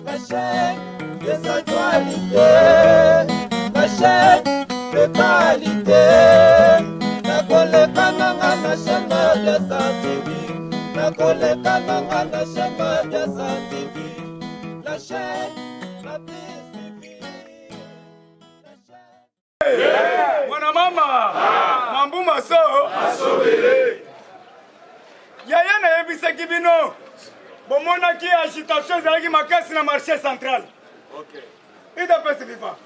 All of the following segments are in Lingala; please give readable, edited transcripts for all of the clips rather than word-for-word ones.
La chaîne des actualités, la chaîne de qualité. Nakoleka nanga na chaîne Madiasa TV. Nakoleka nanga na chaîne Madiasa TV. La chaîne la plus suivie. La chaîne... Mwana mama mambu maso yaya nayebisaki bino bomonaki agitation ezalaki makasi na marché central udps viva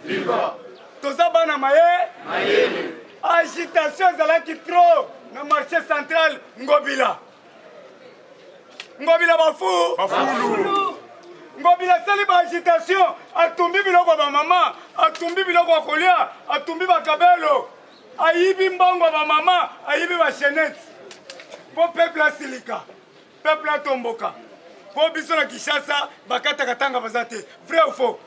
toza bana maye agitation ezalaki trop na marché central ngobila ngobila bafu bafulu ngobila asali ba agitation atumbi biloko ya bamama atumbi biloko ya kolia atumbi bakabelo ayibi mbongo ya bamama ayibi bachenete mpo peuple asilika peuple atomboka mpo biso na kinshasa bakataka tanga baza te vrai ou faux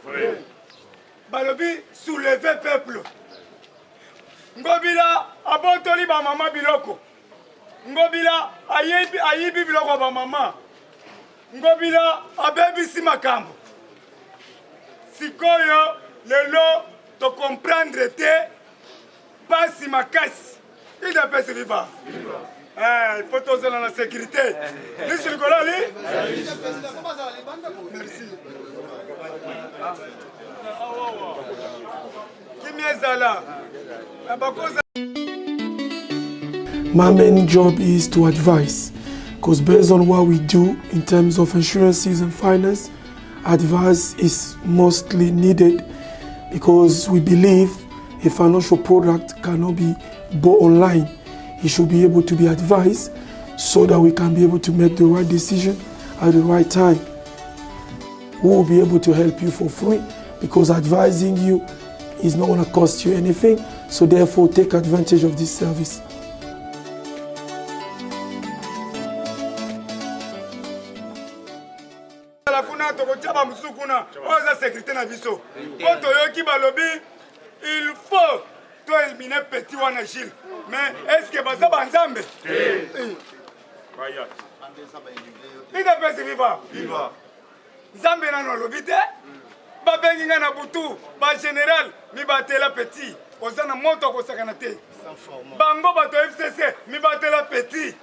balobi souleve peuple ngobila abotoli bamama biloko ngobila ayibi, ayibi biloko ya bamama ngobila abebisi makambo sikoyo lelo tocomprendre te pasi makasi udps viva eh, il faut tozala na sécurité lisu likolo ali merci kimia ezala na bakoza My main job is to advise because based on what we do in terms of insurances and finance, advice is mostly needed because we believe a financial product cannot be bought online. It should be able to be advised so that we can be able to make the right decision at the right time. We will be able to help you for free because advising you is not going to cost you anything. So therefore, take advantage of this service. la kuna tokotia bamosusu kuna oyo eza sécurité na biso mpo toyoki balobi il faut to éliminer petit wana Gilles mais est ce que baza banzambe udps viva nzambe nano alobi te babengi ngai na butu bagénéral mibatela petit oza na moto akosakana te bango bato ya fcc mibatela petit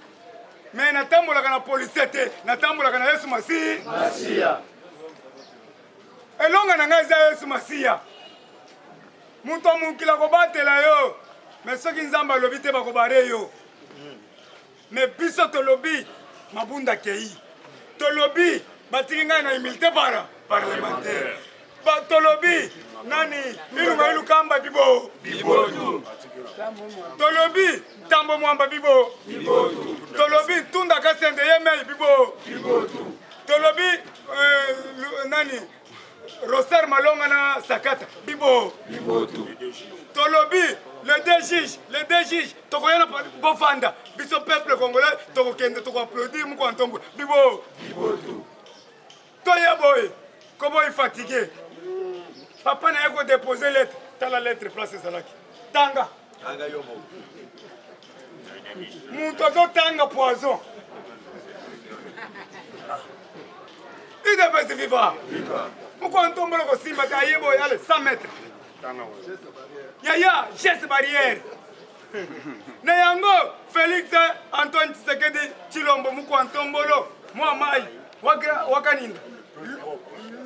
mais natambolaka na policier te natambolaka na yesu masiya elonga na ngai eza yesu masiya moto amokili akobatela yo mais soki nzambe alobi te bakobare yo mais biso tolobi mabunda kei tolobi batiki ngai na humilité para parlementaire Ba, tolobi nani ilunga ilukamba bibo tolobi tambo mwamba bibo tolobi tunda kasende yemei bibo tolobi euh, nani Roser Malonga na Sakata bibo tolobi les deux juges les deux juges tokoya na bofanda biso peuple congolais tokokende tokoapplaudir moko ya ntombo bibo toya boye koboyi fatigue papa na ye kodepose lettre tala lettre place ezalaki tanga moto azotanga poison udps viva moko ntombolo kosimba te aye boye ale 100 mètre yaya geste barrière na yango félix antoine tshisekedi tshilombo mukwa ntombolo mwa mai wakaninda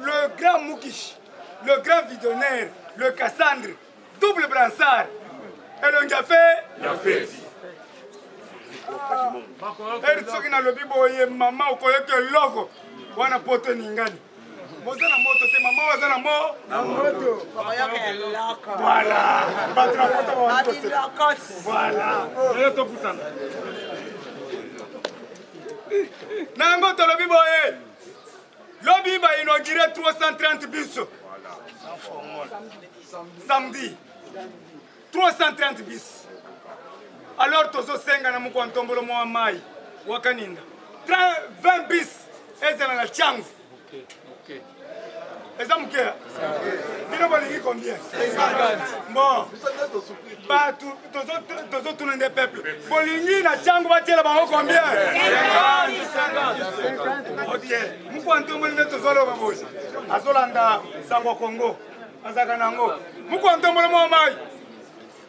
le grand mukishi le grand visionnaire le cassandre double brassard elongi ya fe eri soki nalobi boye mama okoyoka eloko wana poto eningani boza na moto te mama oyo aza na mo voilà bato na poto voilà eyo topusana na yango tolobi boye lobi ba inaugure 330 bus samedi 330 bis alors tozosenga na mokwa ntombolo mwa mai wakaninda 20 bis ezala na changu. Eza moke bino bolingi combien? Bon, bato tozotuna nde peuple bolingi na ntango batiela bango combien? Ok, mokwa ntomboli nde tozoloba boye, azolanda sango Congo azalaka nango mokwa ntomboli mwa mai.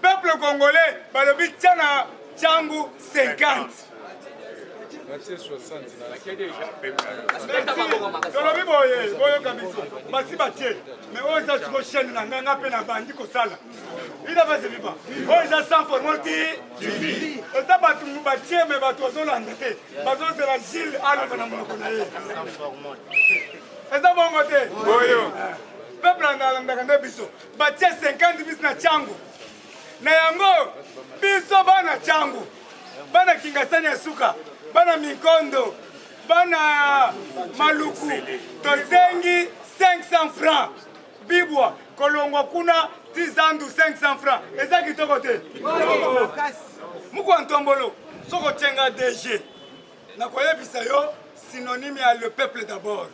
Peuple congolais balobi tia na Tshangu 50. Tolobi boye, boyoka biso basi batie mais oyo eza siko chaîne na ngai, nga mpe na bandi kosala ida base viva oyo eza sans formol ti eza bato batie me bato bazolanda te, bazozela Gilles aloba na monoko na ye. Eza bongo te oyo peuple alandaka nde biso. Batie 50 bis na Tshangu. Na yango biso bana Tshangu, bana Kingasani ya suka, bana Minkondo, bana Maluku, tosengi 500 francs bibwa kolongwa kuna ti zandu 500 francs. Eza kitoko te? Mukwa ntombolo, soko tyenga DG nakoyebisa yo synonyme ya le peuple d'abord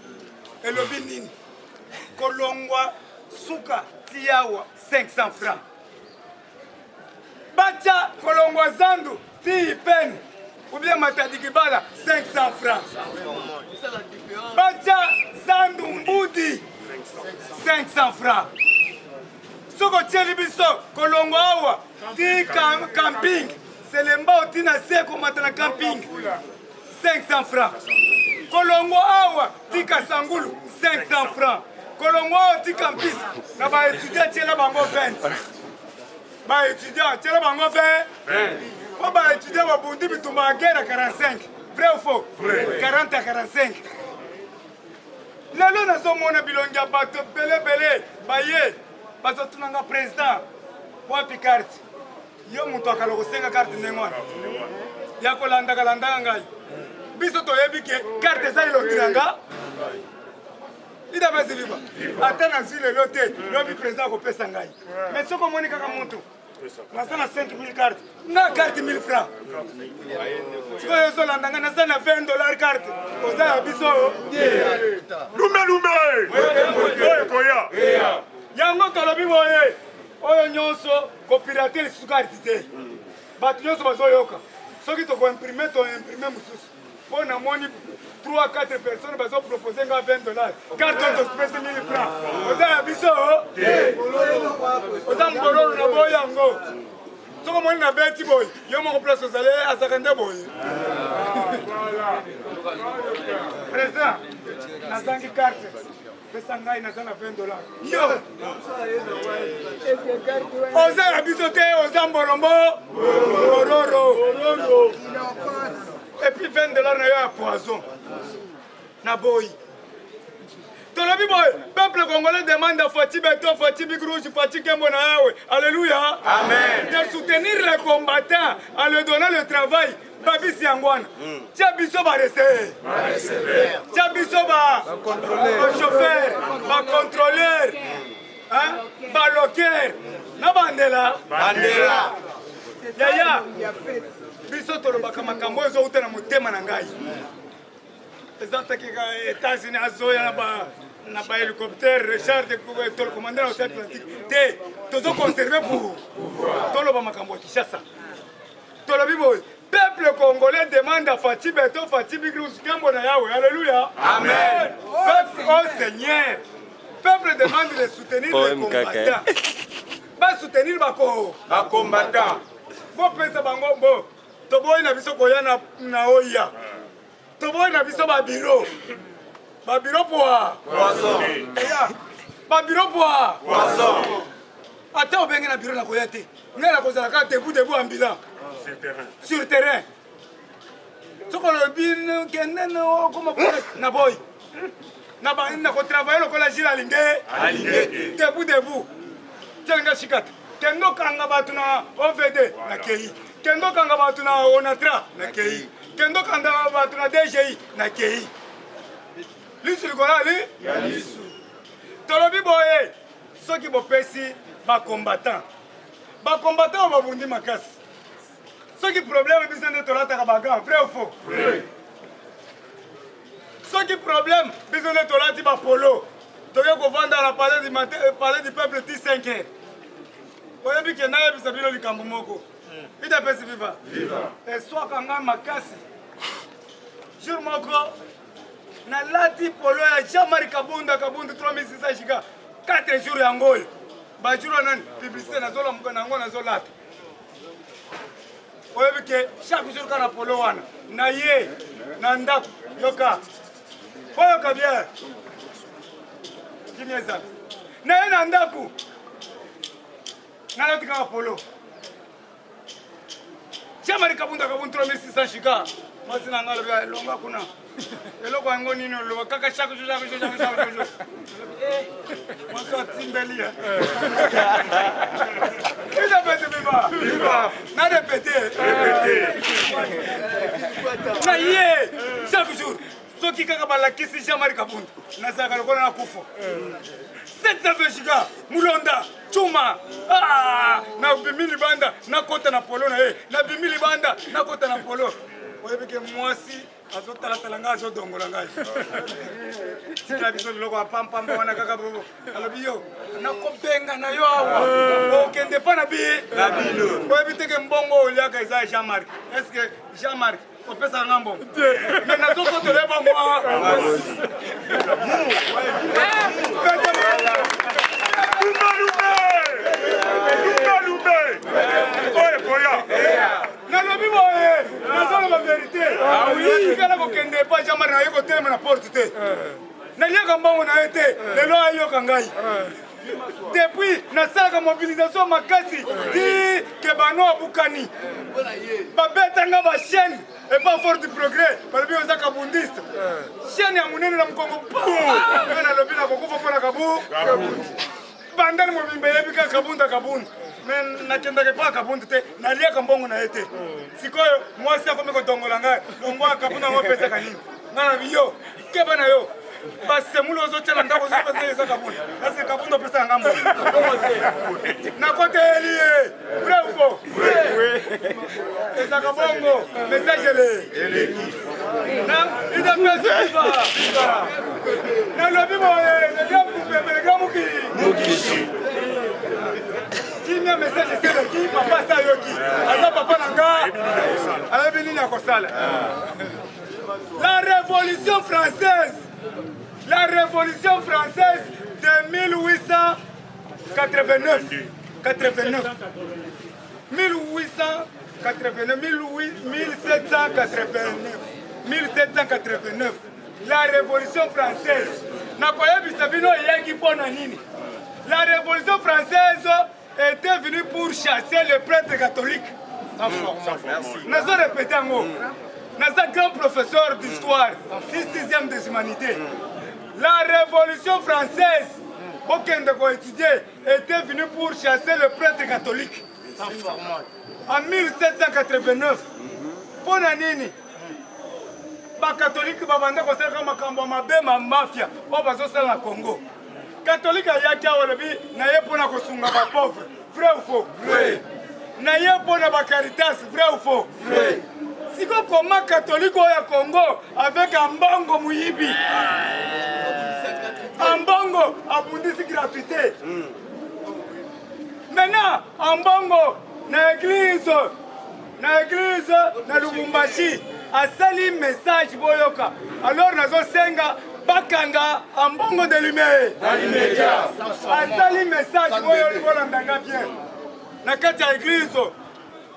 elobi nini? Kolongwa suka tiawa 500 francs, batya kolongwa zandu ti ipene ou bien Matadi Kibala 500 francs, batya zandu mbudi 500 francs. Soki otieli biso kolongwa awa ti camping Selemba oti na se komata na camping 500 francs, kolongwa awa ti Kasangulu 500 francs, kolongwa awa ti campus na ba étudiant tiela bango 20, ba étudiant tiela bango 20 po ba étudiant babundi bitumba ya guerre ya 45. Vrai ou faux? 40 à 45. Lelo nazomona bilongi ya bato ebelebele baye bazotunanga président wapi carte. Yo moto akala kosenga carte ndenge wana ya kolandaka landaka ngai, biso toyebi ke carte eza elongi na nga. Idabasi viva, ata nazwi lelo te, lobi président akopesa ngai. Mais soki omoni kaka motu naza na 5000 carte, nga carte 1000 francs, sikoyo ozolanda ngai naza na 20 dollar carte, oza ya biso. Lume lume oyo koya. Yango tolobi boye, oyo nyonso kopirate lisusu carte te. Bato nyonso bazoyoka, soki tokoimprime, toimprime mosusu, mpo namoni 3 4 personnes bazopropose nga 20 dollars carte, oyo topesi 1000 francs, oza ya biso, oza mbororo na boyi yango. Soki omoni na beti boye, yo moko place ozali azalaka nde boye. Président, nazangi carte, pesa ngai, naza na 20 dollars. Yo oza ya biso te, oza mborombo mbororo. Et puis 20 dollars na yo ya poison na boyi. Tolobi boye, peuple congolais demande à Fatshi Beton, Fatshi Big Rouge, Fatshi Kembo na Yawe, alléluia, amen, de soutenir les combattants en leur donnant le travail. Babisi yango wana, tia biso barese, tia biso ba chauffeur, bacontrôleur, baloker na bandela bandela. Yaya, biso tolobaka makambo oyo ezowuta na motema na ngai. Eza takika États-Unis azoya na ba hélicoptère Richard commandant na océan Atlantique te, tozo conserver pour toloba makambo ya Kinshasa. Tolobi boye, peuple congolais demande à Fatshi Beton, Fatshi Big Rouge, Kembo na Yahweh, alléluia, amen. Peuple, oh Seigneur, peuple demande de soutenir les combattants, basoutenir bako bacombattant, bopesa bango bo. Toboyi na biso koya na oya, toboyi na biso babiro babiro poa babiro poa. Ata obenge na biro, nakoya te. Ngai nakozala kaka debout debout, ambulant sur terrain. Soki olobi kende okoma na boyi, nakotravaille lokola Gilles alinge debout debout. Tielinga shikata, kende okanga bato na OVD, nakei. Kende okanga bato na ONATRA, nakei. Kende okanga bato na DGI, nakei. Lisu likolo ali. Tolobi boye, soki bopesi bacombattant, bacombattant oyo babundi makasi, soki problème, biso nde tolataka bagan. Vrai ou faux? Soki problème, biso nde tolati bapolo. Toke kovanda na palais du matin, euh, palais du peuple ti 5 heures. Oyebi ke nayebisa bino likambo moko. Udps viva. Viva. Eswaka ngai makasi. Jour moko nalati polo ya Jean-Marie Kabunda Kabunda 3600 giga 4 jours yango oyo. Ba jour wana nani publicité nazolamuka na yango nazolata. Oyebi ke chaque jour kaka na polo wana na ye na ndako yoka oyoka bien kimia ezala na ye na ndako nalati kaka polo jamari kabunda kabund 3600 shika mwasi na ngai alobi elonga kuna eloko yango nini oloba kaka chaque jour chaque jour chaque jour chaque jour eh, mwasi atimbeli ya idapete viva na repete na ye chaque jour soki kaka balakisi jean marie kabund nazalaka lokola na kufa 720 giga mulonda cuma ah, nabimi libanda nakota na polo na ye nabimi libanda nakota na polo oyebi ke mwasi azotalatala ngai azodongola ngai tikela biso biloko ya pampamba wana kaka bobo alobi yo nakobenga na yo awa okende mpa na bi oyebi teke mbongo oliaka eza jean marc est ce que jean marc opesaka nga mbongo me nazokotela ye bango nalobi boye nazoloba verité natikala kokende epa jamari naye kotelema na porte te naliaka mbongo na ye te lelo ayoka ngai depuis nasalaka mobilisation makasi ti ke bano abukani babeta nga bachaîne epa fort du progrès balobi oza kabundiste chaîne ya monene na mokongo nga nalobi nakokufa mpo na kabu bandani mobimba eyebi kaka kabunda kabunda me nakendaka epa kabunda te naliaka mbongo na ye te sikoyo mwasi akomi kodongola ngai longwa kabunda yango opesaka nini ngai na biyo keba na yo basemulu ozotya na ndako ozopesa eza kabunda parce kabunda opesaka nga mbongo nakoteli ye vrai ou faux ezaka bongo message eleki idapesi viva nalobi boye legamupepeleka muki kimia message eseleki papa asi ayoki aza papa na nga ayebi nini akosala La révolution française, la révolution française de 1889, 89, 1889, 1789, 1789, la révolution française. Nakoyebisa bino eyaki mpo na nini? La révolution française était venue pour chasser le prêtre catholique. Nazo répéter yango. Naza grand professeur d'histoire, 6e des humanités. La révolution française, bokende koétudier, était venue pour chasser le prêtre catholique. En 1789, mpo na nini bakatolike babanda kosalaka makambo ya mabe ma mafia oyo bazosala na congo katolike ayaki awa alobi na ye mpo na kosunga bapauvre vrai ou faux na ye mpo na bacaritas vrai ou faux siko koma katolike oyo ya congo avec ambongo moyibi ambongo abundisi gratuité maintenant ambongo na eglise na eglise na lubumbashi asali message boyoka alors nazosenga bakanga ambongo de lumière asali message boyo bolanda nga bien na kati ya eglise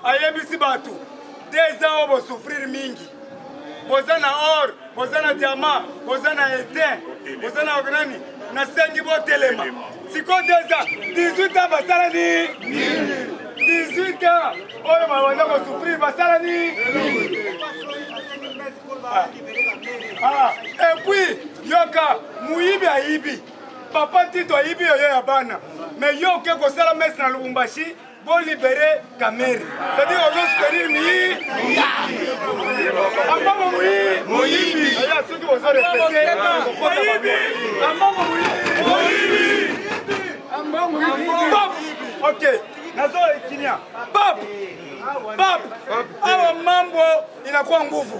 ayebisi bato deux ans oyo bosouffrir mingi boza na or boza na diamant boza na etain boza na nani nasengi botelema sikoyo deux ans 18 ans basala ni 18 ans oyo babanda kosouffrir basala ni ah, et puis yoka moyibi ayibi papa tito ayibi yoyo ya bana mais yo oke kosala mese na lubumbashi Bo libérer Kamere. C'est-à-dire ozo soutenir mi Ambongo muyi moyibi. Aya soki bozo répéter. Moyibi. Ambongo muyi moyibi. Ambongo Pap. OK. Nazo kimia. Pap. Pap. Awa mambo inakuwa nguvu.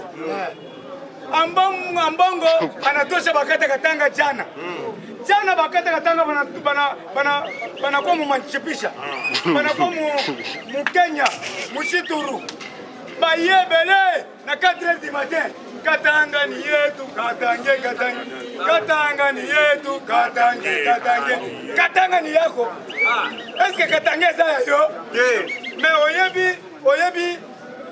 Ambongo anatosha bakata Katanga jana jana bakata Katanga banakuwa mumanchipisha banakuwa mukenya mushituru bayebele na 4 heures du matin Katanga ni yetu katange katange Katanga ni yetu katange katange Katanga ni yako. Est-ce que Katanga eza ya yo? Mais oyebi oyebi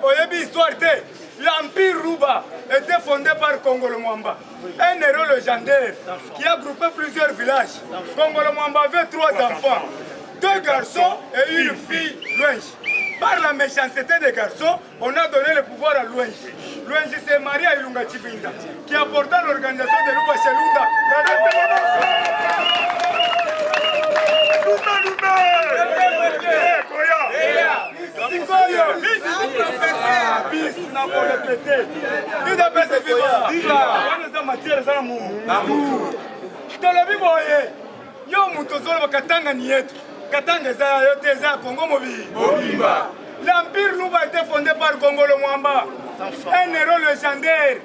oyebi histoire te. L'empire Ruba était fondé par Kongolo Mwamba, un héros légendaire qui a groupé plusieurs villages. Kongolo Mwamba avait trois enfants, deux garçons et une fille, Luenji. Par la méchanceté des garçons, on a donné le pouvoir à Luenji. Luenji s'est marié à Ilunga Chibinda, qui apporta l'organisation de Luba Chelunda. Sikoyo bis na korepete udps viva wana eza matière eza na mu tolobi boye yo moto ozoloba katanga ni yetu katanga eza ya yo te eza ya kongo mobimba. L'empire Luba était fondé par Kongolo Mwamba, un héros légendaire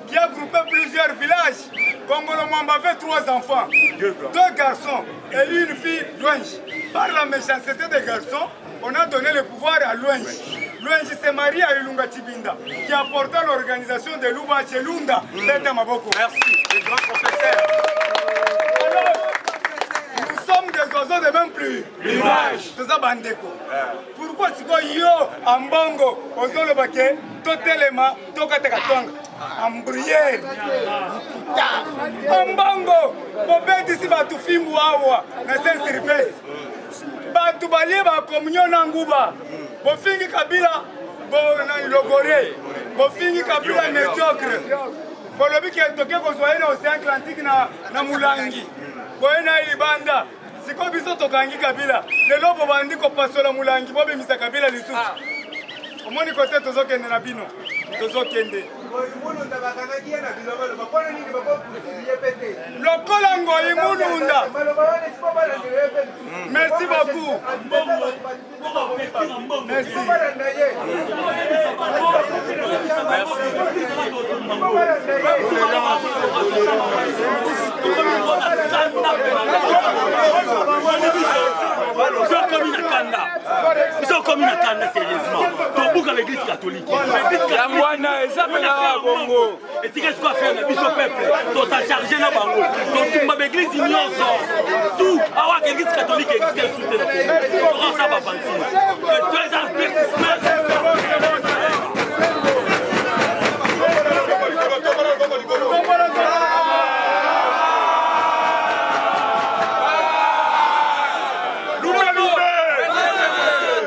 qui a groupé plusieurs villages. Kongolo Mwamba avait trois enfants, deux garçons et une fille, Luenji. Par la méchanceté des garçons, on a donné le pouvoir à Luenji. Luenji s'est marié à Ilunga Chibinda, qui apporta l'organisation de Luba Chelunda. Beta Maboko. Merci, le grand professeur. Alors, nous sommes des oiseaux de même plus. Plumage. Toza bandeko. Pourquoi sikoyo yo Ambongo ozoloba ke totelema tokataka tonga ambriere Ambongo bobetisi bato fimbu awa na Saint Sylvestre, bato balie bakomunio na nguba, bofingi Kabila na logore, bofingi Kabila médiocre, bolobi ke toke kozwa ye na océan Atlantique na molangi boye na ye libanda. Sikoyo biso tokangi Kabila lelo, bobandi kopasola molangi, bobimisa Kabila lisusu. Omoni kote tozokende na bino, tozokende lokola Ngoyi Mulunda. Merci beaucoup, merci. Biso okomi na kanda, biso okomi na kanda sérieusement. Tobuka l'église catholique. Yango wana eza mpena ya bongo. Etika siko affaire na biso peuple, toza charge na bango, totumba baeglise nyonso tout awaka. Église catholique existe su te na Congo, tokosa baventure to eza divertissement. Lumbe lumbe!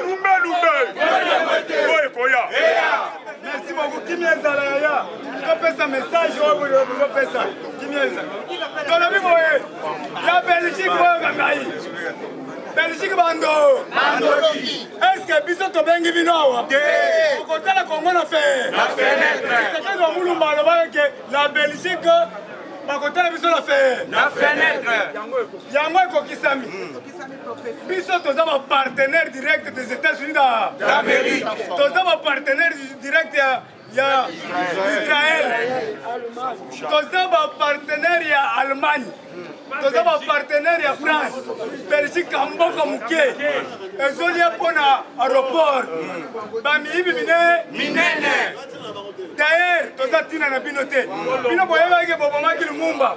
Lumbe lumbe! Oyo ekoya! Merci beaucoup. Kimia ezala yaya, topesa message oyo boye bozopesa. Kimia ezala. Tolobi boye ya Belgique, boyoka ngai, Belgique bando, est-ce biso tobengi bino awa okotala Kongo na fe? Tshisekedi wa Mulumba alobaka ke la Belgique bakotala biso na fe na fenêtre. Yango ekokisami. Biso toza bapartenaire direct des États-Unis d'Amérique, toza bapartenaire direct ya Israël, toza bapartenaire ya Allemagne, toza bapartenaire ya France. Belgique ya mboka moke ezolia mpo na aéroport bamiyibi mine minene. D'ailleurs toza ntina na bino te. Bino boyebaki bobomaki Lumumba.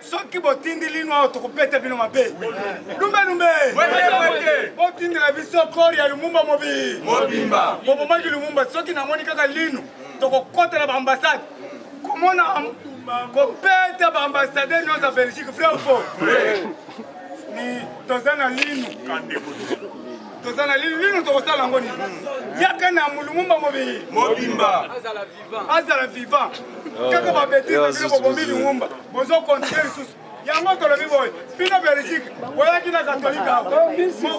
Soki botindi lino awa, tokobeta bino mabe. Lumbe lumbe, botindela biso corps ya Lumumba mobi mobimba. Bobomaki Lumumba. Soki namoni kaka lino, tokokɔtela baambassade, komona kobeta baambassadeur nyonso ya Belgique. Vrai ou faux? Ni toza na lino, toza na lino. Lino tokosala yango nini? Yaka na Lumumba mobi mobimba, azala vivant. Kaka babêtises na bino, bobomi Lumumba, bozokontinue lisusu. Yango tolobi boye, bino Belgique boyaki na katolike awa,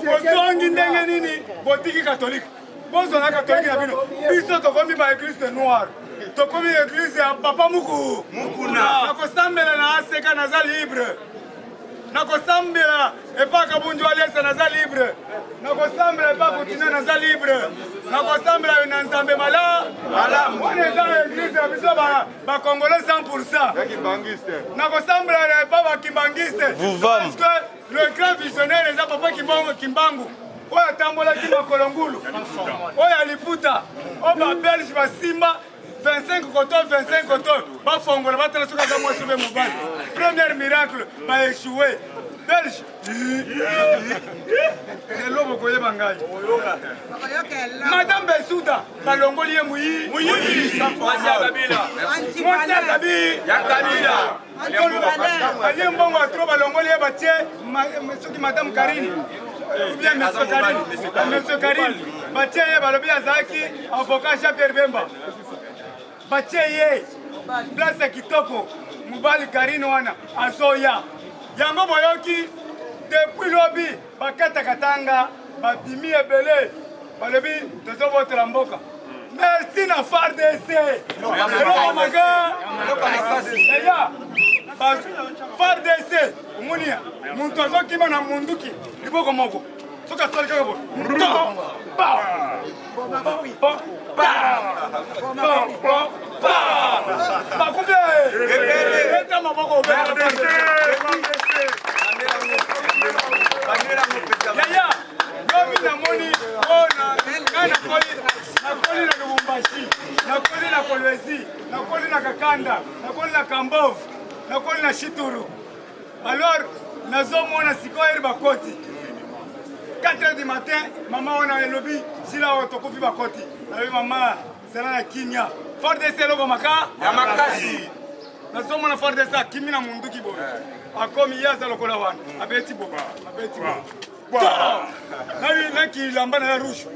bozongi ndenge nini? Botiki katolike, bozwa na katolike na bino. Biso tokomi baeglise noire, tokomi eglise ya papa muku Mukuna. Nakosambela na aseka, naza libre. Nakosambela epa Kabundu Alesa, naza libre. Nakosambela epa Kutina, naza libre. Nakosambela na Nzambe mala malamu. Wana eza eglise ya biso ba Congolais 100%. Nakosambela epa ba Kimbangiste. Parce que le grand visionnaire eza papa Kimbangu. Oyo atambolaki makolo ngulu, oyo aliputa, oyo ba Belge basimba 25 koto 25 koto bafongola batala soki aza mwasi obe mobali. Premier miracle ba échoué belge. Lelo bokoyeba ngai madame Besuda balongoli ye muyi mwasi ya Kabila alie mbongo ya trop, balongoli ye batie soki madame Karine ou bien monsieur Karine, monsieur Karine batie ye, balobi azalaki avocat Jean Pierre Bemba, batie ye place ya kitoko. Mobali Karine wana azoya yango boyoki depuis lobi bakatakatanga babimi ebele, balobi tozobotela mboka. Merci na FARDC. Eloko maka eya FARDC, omoni moto azokima na munduki liboko moko, soki asali kaka boye, pa pa pa pa pa, bakufi. Eta maboko yaya. Lobi namoni oyo ngai nakoli, nakoli na Lubumbashi, nakoli na Kolwezi, nakoli na Kakanda, nakoli na Kambove, nakoli na Shituru. Alors nazomona sikoyo eri bakoti 4 heures du matin. Mama wana elobi zila oyo tokufi, bakoti. Nalobi mama, zala na kimia, FARDC eloko maka ya makasi. Nazomona FARDC akimi na munduki boye, akomi ye aza lokola wana, abeti bo, abeti bo nakilamba na ya rouge.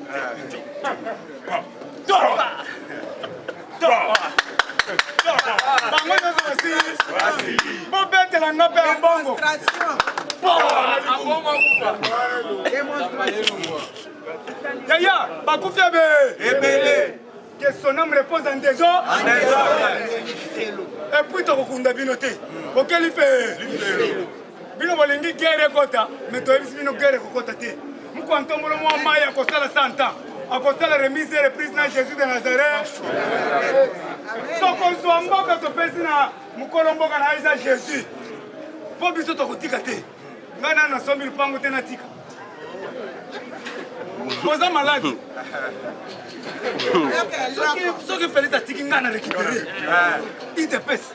Bango nyonso basili, bobetela nga mpe ya mbongo. Yaya, bakufi ebe ebele. Que son âme repose en désordre. Et puis tokokunda bino te, okeli mpe bino bolingi guerre ekota, mais toyebisi bino guerre ekokota te. Mokwa ntombolo mwa mai akosala 100 ans, akosala remise et reprise na Jésus de Nazareth. Tokozwa mboka, topesi na mokolo mboka na eza Jésus, mpo biso tokotika te. Ngai nano nasombi lupango te, natika oza maladi. Soki Félix atiki ngai na récupéré UDPS,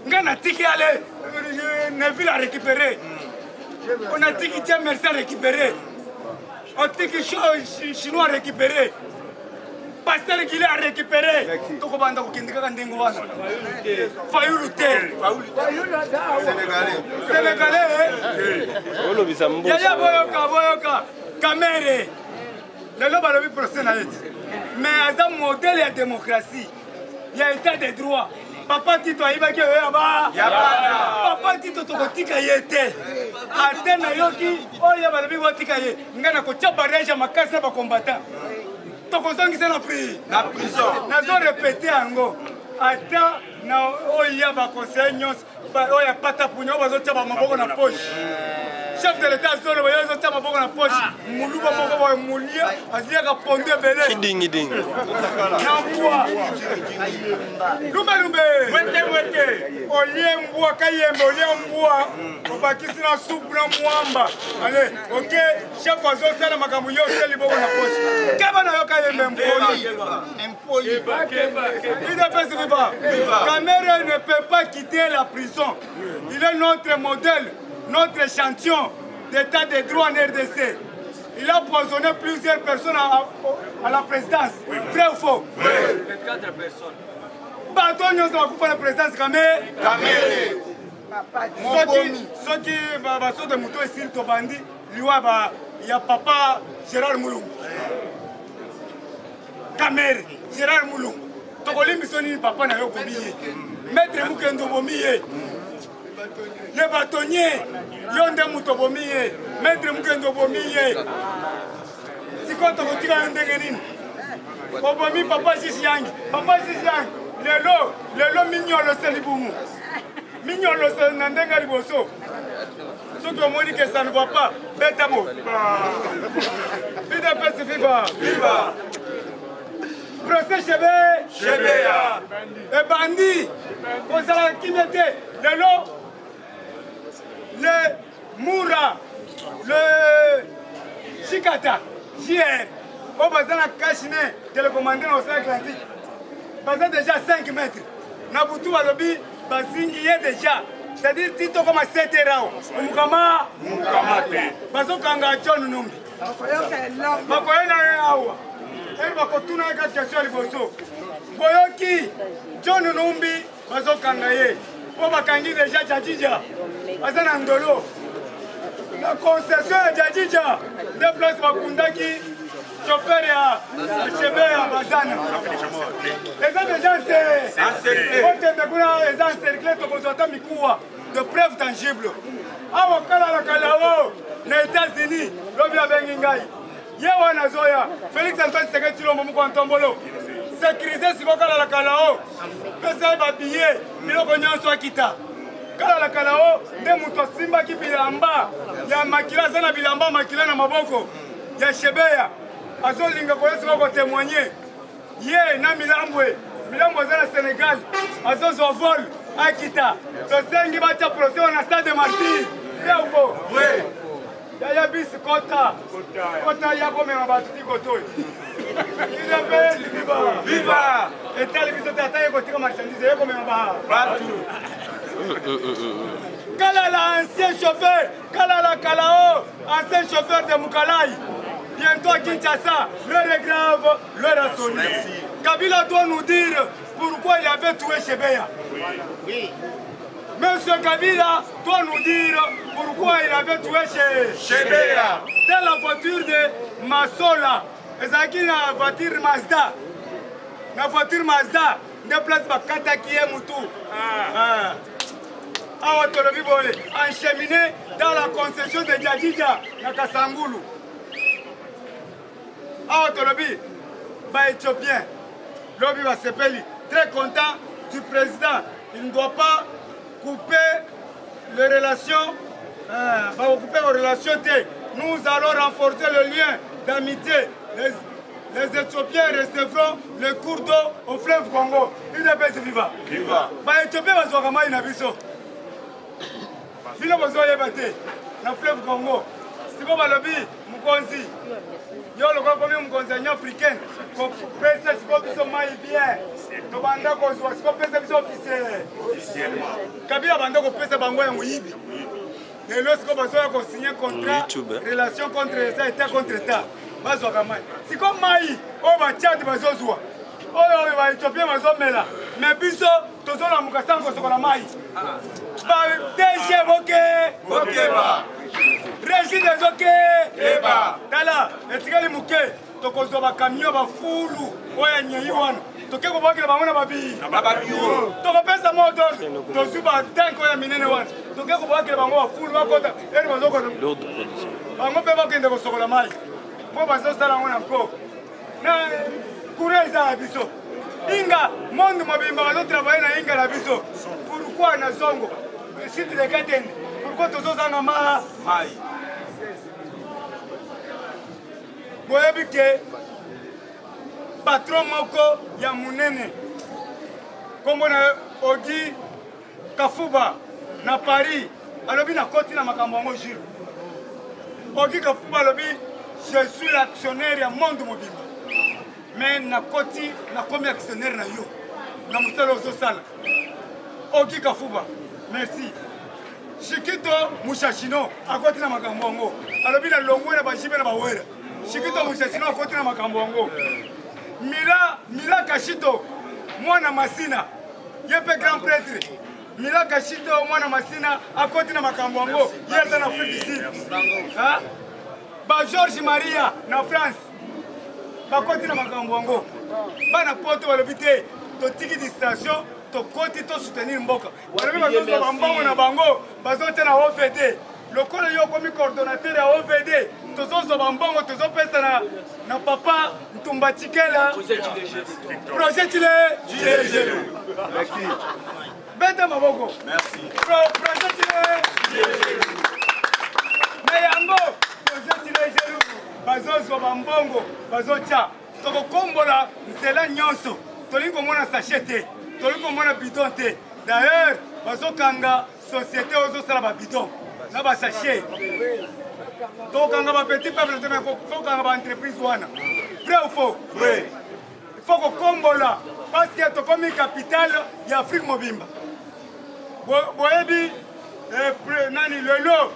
ngai natiki ale Neville a récupéré, on atiki Dieu merci a récupéré, otiki Chinois a récupéré, pasteur Gile a récupéré. Tokobanda kokende kaka ndenge wana. Fayulu te, Sénégalais. Yaya, boyoka, boyoka. Kamerhe lelo balobi procès na ye ti, mais aza modèle ya démocratie, ya état de droit. Papa Tito ayibaki oyo ya ba papa Tito, tokotika ye te. Ate nayoki oyo balobi botika ye, ngai nakotia barriage ya makasi na bacombattant, tokozongisa na prix na prison. Nazo répéter yango, ata na oyo ya baconseiller nyonso oyo ya pata punya oyo bazotia bamaboko na poche. Chef de l'état azoloba, yo ozotia maboko na poche. Moluba moko boye molia aliaka pondu ebele na mbwa. Lumbe lumbe, Mwete mwete. Olie mbwa kayembe, olie mbwa obakisi na supu na mwamba. Ale ok, chef azosala makambo, yo otie liboko na poche. Keba na yo kayembe, mpoli. UDPS viva! Kamerhe ne peut pas quitter la prison. Il est notre modèle, notre échantillon d'état de droit en RDC. Il a poisonné plusieurs personnes à la présidence. Vrai ou faux? 24 personnes. Bato nyonso bakufa na présidence Kamerhe. Soki soki basote moto esili, tobandi liwa ya papa Gérard Mulungu. Kamerhe, Gérard Mulungu, tokolimbiso nini? Papa na yo obomi ye, maître Mukendo obomi ye, le bâtonnier, yo nde moto obomi ye, maître Mukendo obomi ye. Sikoyo tokotika yo ndenge nini? Obomi papa Sisi Yangi, papa Sisi Yangi lelo lelo minyolo se libumu. Minyoloso na ndenge ya liboso. Soki omoni que ça ne va pas, beta bo. UDPS viva. Viva. Procès Chebe. Chebeya. Ebandi. Kozala kimia te. Lelo le Mura, le Chikata, JR, oyo baza na cache-nez télécommandé na océan Atlantique. Baza déjà 5 mètres. Na butu balobi bazingi ye déjà. C'est-à-dire ti tokoma 7 heures awa. Mukama Mukama te. Bazokanga John Numbi. Bakoya na ye awa. Eri bakotuna ye kaka question ya liboso. Boyoki John Numbi bazokanga ye mpo bakangi deja Jajija aza na ndolo na concession ya Jajija nde place bakundaki chauffeur ya chebe ya bazana eza deja se okende kuna eza encercle tokozwa ata mikuwa de preuve tangible awa kalala kalao na États-Unis lobi abengi ngai ye wana azoya Félix Antoine Tshisekedi Tshilombo moko ya ntombolo sécurise siko kalala kalao pesa ye babiye biloko nyonso akita kalala kalao nde moto asimbaki bilamba ya makila aza na bilamba makila na maboko ya shebeya azolinga koya siko kotemoigne ye na milambwe milambwe aza na Senegal azozwa vol akita tosengi batya procès wana stade de martyr seuko yaya bisi kota kota ya komema bato ti kotoyo udps viva viva etali biso te ata ye kotika marchandise ye komema ba bato Kalala ancien chauffeur Kalala Kalao ancien chauffeur de Mukalai bientôt à Kinshasa l'heure est grave l'heure a sonné Kabila doit nous dire pourquoi il avait tué Chebeya. Oui. Monsieur Kabila doit nous dire pourquoi il avait tué chez Chebeya. Dans la voiture de Masola, ezalaki na voiture Mazda. Na voiture Mazda, nde place bakataki ye mutu. Ah. Awa tolobi boye, encheminé dans la concession de Djadjidja na Kasangulu. Awa tolobi ba Éthiopiens lobi basepeli très content du président. Il ne doit pas couper les relations, euh, couper les relations. Nous allons renforcer le lien d'amitié. Les, les Éthiopiens recevront le cours d'eau au fleuve Congo. UDPS viva. Viva. Ba Éthiopiens bazwaka mai na biso. Bino bozoyeba te na fleuve Congo. Siko balobi mokonzi yo lokola komi mokonzi ya Union africaine kopesa siko biso mai bien tobanda kozwa siko pesa biso officiel Kabila banda kopesa bango ya moyibi lelo siko bazoya kosigne contrat relation contre état état contre état bazwaka mai siko mai oyo bachad bazozwa oyo baethiopien bazomela me biso tozolamuka sango kosokola mai ba DG boke bokeba régie des oke eba tala etikali moke tokozwa bakamio bafulu oyo ya nyei wana toke kobwakela bango na babi na babiro tokopesa mot d'ordre tozwi batanke oyo ya minene wana toke kobwakela bango bafulu bakota eri bazokota bango mpe bakende kosokola mai mpo bazosala yango na nko na courant eza ya biso inga monde mobimba bazotravaille na inga na biso pourquoi na zongo site de katende pourquoi tozozanga ma mai boyebi ke patron moko ya monene nkombo na Ogi Kafuba na Paris alobi nakoti na makambo yango Jules Ogi Kafuba alobi je suis l'actionnaire ya monde mobimba mais nakoti nakomi actionnaire na yo na mosala ozosala Ogi Kafuba merci Shikito Mushashino akoti na makambo yango alobi na longwe na bajibe na bawera Shikito Mushashino akoti na makambo yango Mila Mila Kashito mwana Masina ye mpe grand prêtre Mila Kashito mwana Masina akoti na makambo yango ye aza na Afrique du Sud ba George Maria na France bakoti na makambo yango bana poto balobi te totiki distraction tokoti to soutenir mboka balobi bazozwa bambongo na bango bazotia na OVD lokola yo okomi coordonnateur ya OVD tozozwa bambongo tozopesa na, na papa Ntumba Tshikela projet Tshile Tshilejelu. Beta maboko. Merci. Projet Na yango projet Tshilejelu bazozwa bambongo bazotya tokokombola nzela nyonso tolingi komona sachet te tolingi komona bidon te d'ailleurs bazokanga société oyo ozosala babidon na basachet tokokanga bapetit peuple te mais tokokanga baentreprise wana vrai ou faux vrai Il faut kokombola parce que tokomi capitale ya Afrique mobimba. Boyebi eh, nani lelo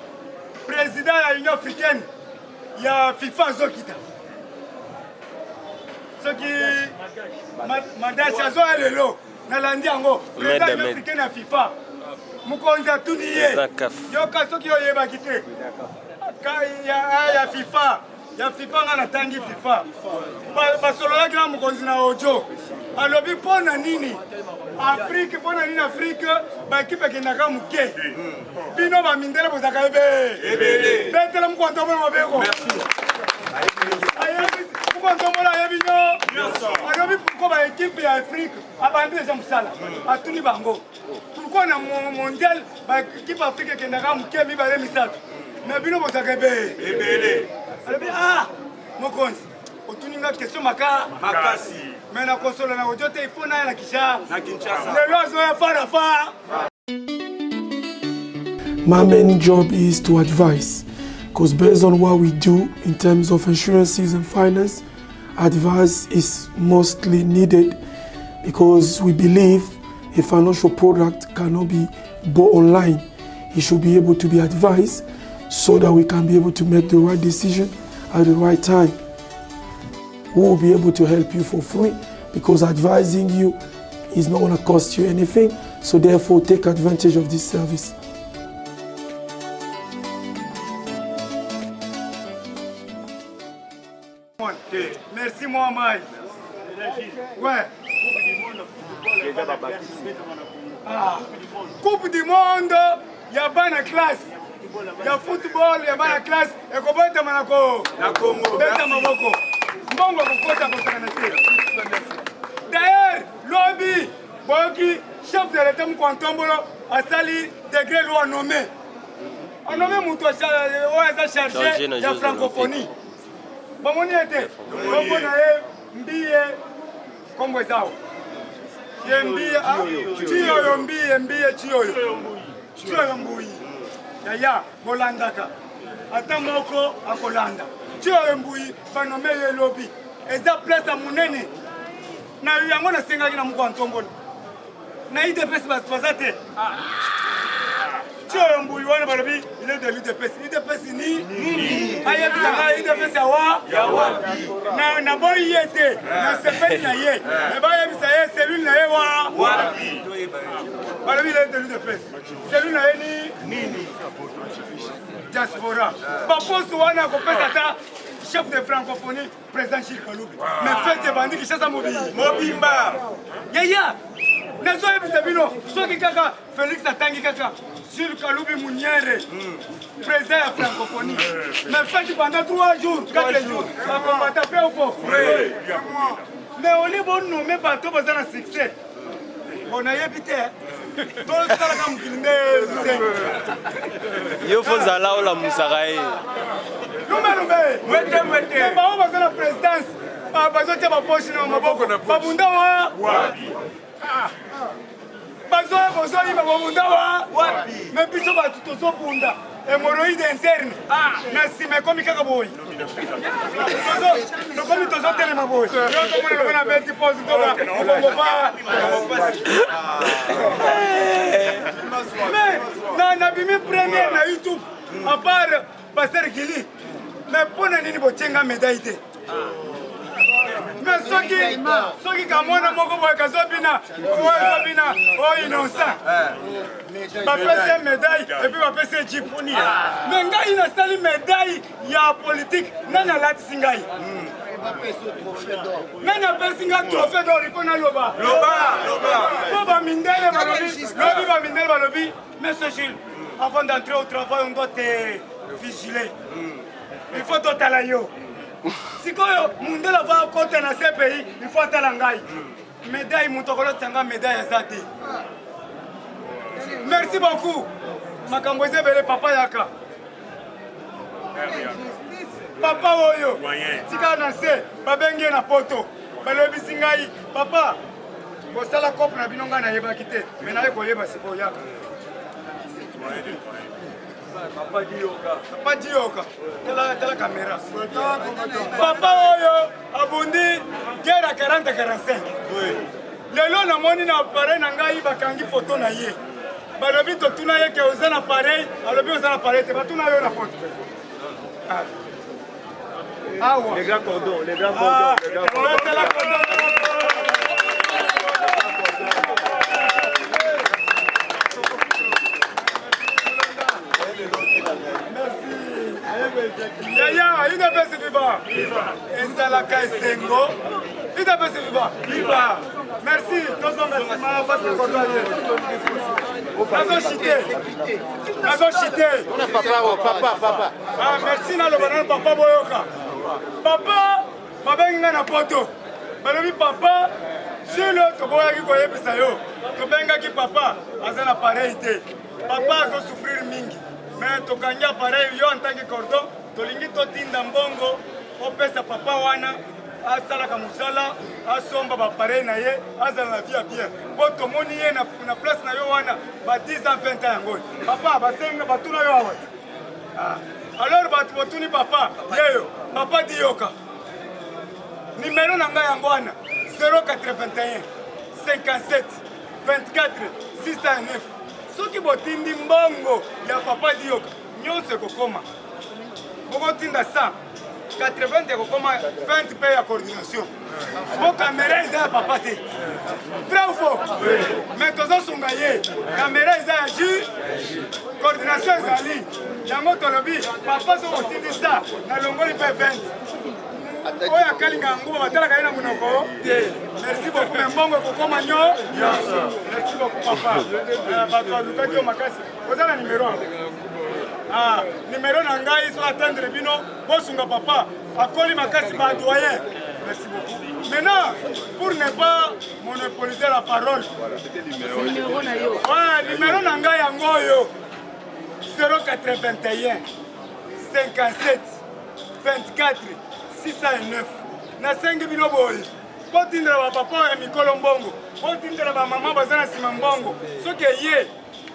président ya Union africaine ya FIFA azokita soki Madashi azoya lelo nalandi yango président ya Union africaine ya FIFA mokonzi atuni ye yoka soki oyebaki te ya FIFA ya fifa nga natangi fifa basololaki na mokonzi na ojo alobi mpo na nini afrike mpo na nini afrike baekipe ekendaka moke bino bamindele bozalaka ebele betela mokontomona mabeko mokontomona ayebi nyo alobi pourkoi baekipe ya afrike abandi deja mosala atuni bango pourkoi na mondial baekipe afrike ekendaka moke mibale misato na bino bozalaka ebele alobi ah mokonzi otuni nga question maka makasi me nakosola na ojo te ifo naya na kinshasa lelo azoya fara fa My main job is to advise because based on what we do in terms of insurances and finance, advice is mostly needed because we believe a financial product cannot be bought online. It should be able to be advised so that we can be able to make the right decision at the right time. We will be able to help you for free because advising you is not going to cost you anything. So therefore, take advantage of this service. Merci moi mai. Ouais. Ah. Coupe du monde ya bana classe ya football ya bana classe ekobetama na ko na Congo beta maboko mbongo kokota kosakana te d'ailleurs lobi boyoki chef de l'etat mokwa ntombolo asali degré loi nommé anome moto oyo aza charge ya francophonie bomoni ye te kombo na ye mbiye kombo eza awa ye mbiye ah, ciyoyo mbiye mbiye ciyoyo ciyoyo mbuyi yaya bolandaka ata moko akolanda ciyoyo mbuyi banome ye lobi eza place ya monene na yango nasengaki na moko ya ntombona na idps baza te tioyo mbuyi wana balobi il est de l'udps udps ni ayebisa ngai udps ya wa naboyi ye te nasepeli na ye me bayebisa ye cellule na ye wa balobi il est de l'udps cellule na ye ni diaspora baposte wana akopesa ata chef de francophonie président Gilles Kalubi mais fête ebandi Kinshasa mobimba yaya nazoyebisa bino soki kaka Félix atangi kaka Jules Kalubi Muniere hmm. président ya francophonie mais fête pendant 3 jours 4 jours bakombata mpe oko mais olie bonome bato baza na succès bon nayebi te tosalaka mokili nde yo fo zala olamusaka ye lumbe lumbe bango baza na présidence bazotia bapoche na maboko babunda wa bazoya bozoyiba babunda wa me biso bato tozobunda hemoroïde interne na nsima ekomi kaka boye tokomi tozotelema boye yotomona lokola beti pose toka okongo pa mais nabimi première na youtube à part pasteur gili mais mpo na nini botie nga médaille te mais soki soki kamwana moko boye kazobina oyo azobina oyo innocent bapesi ye médaille epuis bapesi ye jip mais ngai nasali médaille ya politique nani alatisi ngai nani apesi ngai trophée d'or mpo naloba mpo bamindele balobi lobi bamindele balobi monsieur Jules avant d'entrer au travail on doit te vigiler il faut totala yo sikoyo mundele ava akota na cpi il faut atala ngai médaille moto akolotisa ngai médaille aza te. Merci beaucoup. Makambo eza ebele papa yaka. Papa oyo tika na se babengi ye na poto balobisi ngai papa bosala cope na bino ngai nayebaki te me naye koyeba sikoyo yaka. Papa Dioka. Papa Dioka. Tala tala kamera. Papa oyo abundi guerre ya 40 45. Oui. Lelo namoni na appareil na ngai bakangi photo na ye. Balobi totuna ye ke oza na appareil, alobi oza na appareil te. Batuna yo na photo. Ah. Awa. Les grands cordons, les grands cordons, les grands cordons. Tala cordon. Yaya, UDPS viva! Ezalaka esengo. UDPS viva! Viva! Merci, tozonga nsima basi cordon ye. Nazo chite. Nazo chite. Papa, papa, papa. Ah, merci naloba nano papa boyoka. Papa, babengi ngai na poto. Balobi papa, Jules toboyaki koyebisa yo. Tobengaki papa, aza na pareil te. Papa azo souffrir mingi. Mais tokangi appareil yo en tant que cordon, tolingi totinda mbongo opesa papa wana asalaka mosala asomba bapareil na ye azala na vie ya bien mpo tomoni ye na, na place na yo wana ba 10 ans 20 ans yango oyo papa basenga batuna yo awa ah. Alors bato botuni papa yeyo papa diyoka nimero na ngai yango wana 081 57 24 609 soki botindi mbongo ya papa diyoka nyonso ekokoma bokotinda 100 80 ekokoma 20 mpe ya coordination po kamera eza ya papa te vrai ou faux mais tozosunga ye kamera eza ya ju coordination ezali yango tolobi papa soki otindi sa nalongoli mpe 20 oyo akalinga nguba batalaka ye na monoko te. Merci beaucoup, mais mbongo ekokoma nyo. Merci beaucoup papa. Bato alukaki yo makasi. Oza na numero yango? Ah, numero na ngai so atteindre bino bosunga papa akoli makasi ba doyen. Merci beaucoup. Maintenant, pour ne pas monopoliser la parole, numéro na yo. Ouais, numéro na ngai yango oyo 081 57 24 609. Nasengi bino boye botindela bapapa ya mikolo mbongo, botindela bamama baza na nsima mbongo. Soki eye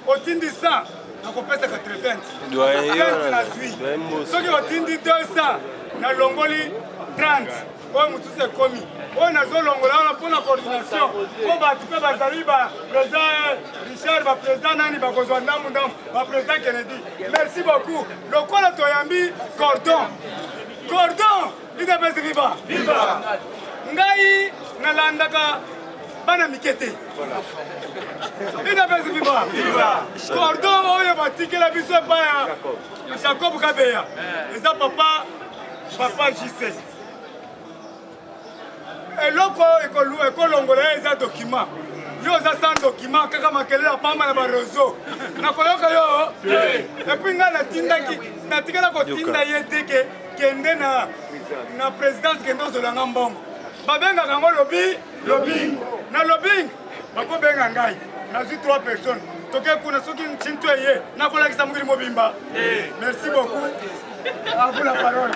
otindi 100 nakopesa 80, 20 nazwi. Soki otindi 200 nalongoli 30, oyo mosusu ekomi oyo nazolongola wana mpo na coordination, mpo bato mpe bazali ba président Richard, ba président nani bakozwa ndambu ndambu, ba président Kennedy. Merci beaucoup. Lokola toyambi cordon cordon UDPS viva viva. Ngai nalandaka bana mike te. UDPS viva viva. Cordon oyo batikela biso epai ya Jacob Kabeya eza papa papa JC. Eloko ekolongola ye eza document. Yo oza sans document, kaka makelele ya pamba na ba réseau. Nakoyoka yo et puis ngai natindaki, natikala kotinda ye te ke kende na na présidence, kende ozwela nga mbongo. Babengaka yango lobi lobbying. Na lobbying bakobenga ngai, nazwi 3 personnes, toke kuna soki ntintu eye nakolakisa mokili mobimba. Merci beaucoup, à vous la parole.